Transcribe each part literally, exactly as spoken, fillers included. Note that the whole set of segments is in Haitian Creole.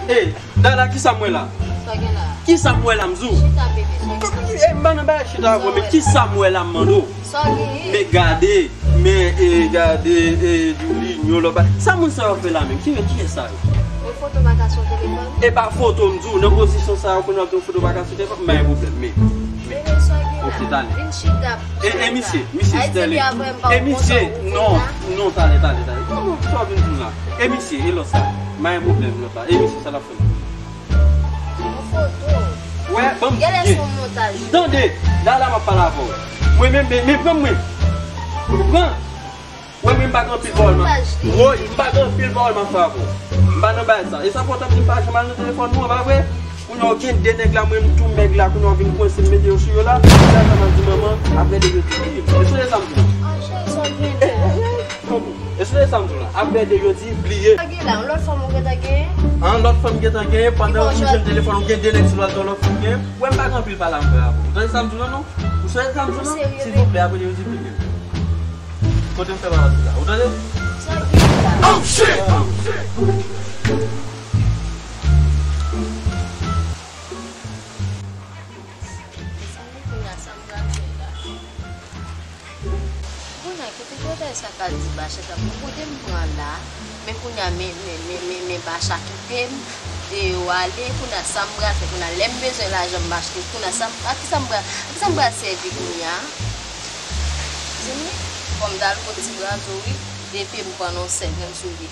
Ey, Dala, kisa m wè la? Sa gen la? Kisa m wè la, m di w? Chita, bebe, sa gen la? E, m pa nan bagay chita avè w, men kisa m wè la, m mande w? Sa gen? Men gade, men, e, gade, e, Julinho, lòt ba-, sa moun sa yo fè la menm? Ki, kiyès sa yo? Yon foto pa ka sou telefòn? E pa foto, m di w, nan pozisyon sa yo, kounye a w gen yon foto pa ka sou telefòn, m pa gen pwoblèm, men, men. Bebe, sa gen la? Ok, talè. Vin chita. E, e misye, misye, Sterling. E misye, non, non, talè, talè, talè. Kòman sa w vin di m la? E misye, e lòt sa? M pa gen pwoblèm, lòt la. E misye, sa l ap fè? Yon foto. Wè, ban m di byen. Tande, la, la, m ap pale avè w. Mwen menm, men, men pran mwen. Pran. Wè, mwen, m pa gen anpil pawòl, man. Woy, m pa gen anpil pawòl, m ap fè avè w. M pa nan bagay sa. E sa fè w t ap di m pa janm al nan telefòn nou an, pa vre? Kounye a, w gen de nèg la, mwen, m tou mèg la, kounye a, w vin kwense m, mete yo sou yo la. Se sa m ap di manman, apre de yo di bliye m. E sonje sa m di w. An, cheri, sa w gen la? E sonje sa m di w la. Apre de yo di bliye. Sa gen la, yon lòt fanm ou gentan genyen? An, lòt fanm gentan genyen, pandan ou jwenn telefòn, ou gen de nèg sou lòt, lòt fanm genyen. Wè, m pa gen anpil pale avè w. Ou tande sa m di w la, non? Ou sonje sa m di w la? Silvouplè, apre de yo di bliye. Kote m fè bagay la? Ou tande? Sa gen la? Oh, shit! Oh, shit! Mezanmi, kounye a, sa m pral fè la? Kounye a, kote bagay sa ka di Bacha t ap pran? Kote m pran la? Men kounye a, men, men, men, men, men Bacha kite m, e yo ale, kounye a, sa m pral fè? Kounye a, lè m bezwen lajan, m achte, kounye a, sa m, a ki sa m pral, a ki sa m pral sèvi kounye a? Mezanmi, fò m t al kot Ti Brazo, wi, depi m pran yon sèk, menm si w di,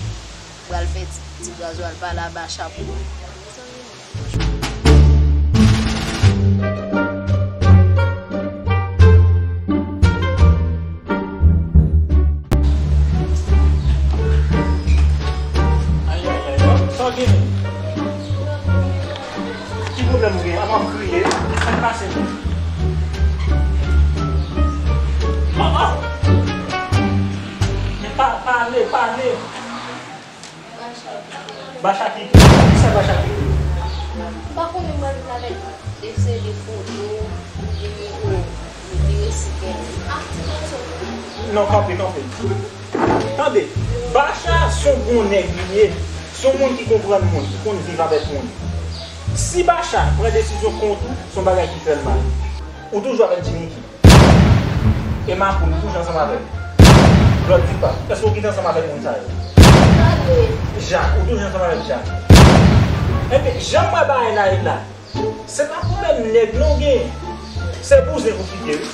pral fè Ti, Ti Brazo al pale a Bacha pou mwen. Ay, ay, ay, sa w gen? Ki pwoblèm ou gen? Apa w ap kriye? Sa k pase menm? Oh, oh! Men pa, pale, pale! Bacha ki? Kisa Bacha ki? M pa konnen, mwen vin avèk de seri de foto, de, de, de resi kè. Ah, ti gason. Non, kanpe, kanpe. Tande, Bacha se yon bon nèg li ye. Se yon moun ki konprann moun, ki konn viv avèk moun. Si Bacha pran desizyon kont ou, se yon bagay ki fè l mal. Ou toujou avèk Jimmy ki? E Makout, ou toujou ansanm avè l? Lòt di pa, èske ou kite ansanm avèk moun sa yo? Jak, ou toujou ansanm avèk Jak? Ebyen, jan m wè bagay la ye la, se pa pwoblèm nèg non w genyen. Se bouzen pou kite wi.